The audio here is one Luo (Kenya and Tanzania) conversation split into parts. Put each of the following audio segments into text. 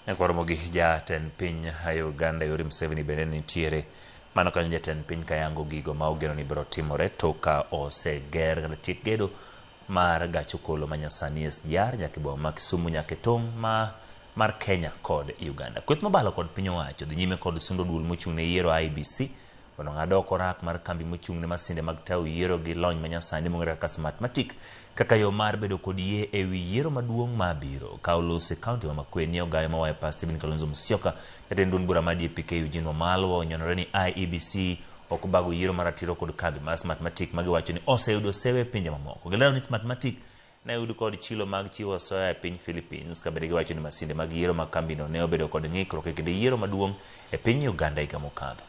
Nyaka gi jatend piny Uganda Yoweri Museveni bende nitiere mano kanyo. Jatend piny kayango gigo ma ogeno ni biro timore tok ka oseger kata tiek gedo mar gach okolo manyasani SGR nyaka e boma ma Kisumu nyaka e tong' ma mar Kenya kod Uganda. Kweth mobalo kod piny owacho dhi nyime kod sundo duol mochung' ne yiero IEBC mondo ong'ad oko rak mar kambi mochung' ne masinde mag tayo yiero gi lony manyasani mong'ere kaka Smartmatic kaka yo mar bedo kod yie ewi yiero maduong' mabiro. Ka oloso e kaunti ma Makueni, ogayo mawayo pa Stephen Kalonzo Musyoka, jatend duond bura mar DAP-K Eugene Wamalwa onyenore ni IEBC ok obago yiero maratiro kod kambi mar Smartmatic ma giwacho ni oseyudo sewe e pinje mamoko. Gilero ni Smartmatic ne oyud kod chilo mag chiwo soya e piny Philippines, ka bende giwacho ni masinde mag yiero mag kambino ne obedo kod ng'ikruok e kinde yiero maduong' e piny Uganda higa mokadho.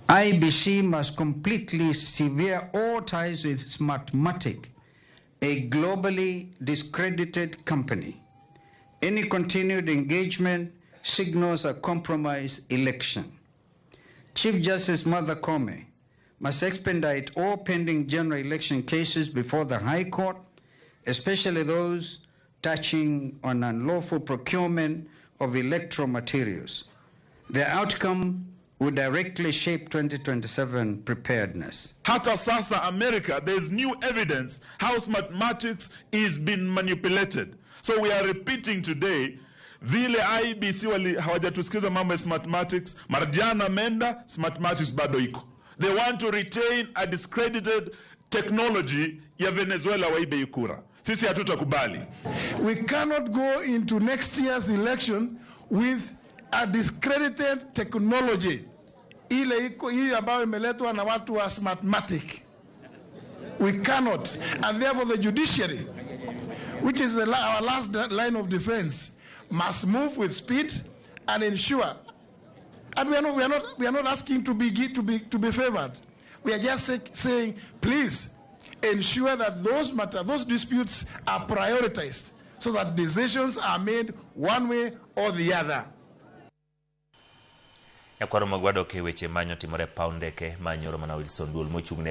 IEBC must completely sever all ties with Smartmatic, a globally discredited company. Any continued engagement signals a compromised election. Chief Justice Martha Koome must expedite all pending general election cases before the High Court, especially those touching on unlawful procurement of electoral materials. The outcome will directly shape 2027 preparedness. Hata sasa America, there's new evidence how Smartmatics is being manipulated. So we are repeating today vile IEBC wali hawajatusikiza mambo ya Smartmatics, Marjana ameenda, Smartmatics bado iko. They want to retain a discredited technology ya Venezuela waibe kura. Sisi hatutakubali. We cannot go into next year's election with a discredited technology ile iko hii ambayo imeletwa na watu wa Smartmatic. We cannot. And therefore the judiciary, which is our last line of defense, must move with speed and ensure. And we are not asking to be favored. We are just saying, please ensure that those disputes are prioritized so that decisions are made one way or the other. Nyakwaro mag wadok e weche manyo timore e paw ndeke ma nyoro mana Wilson, duol mochung' ne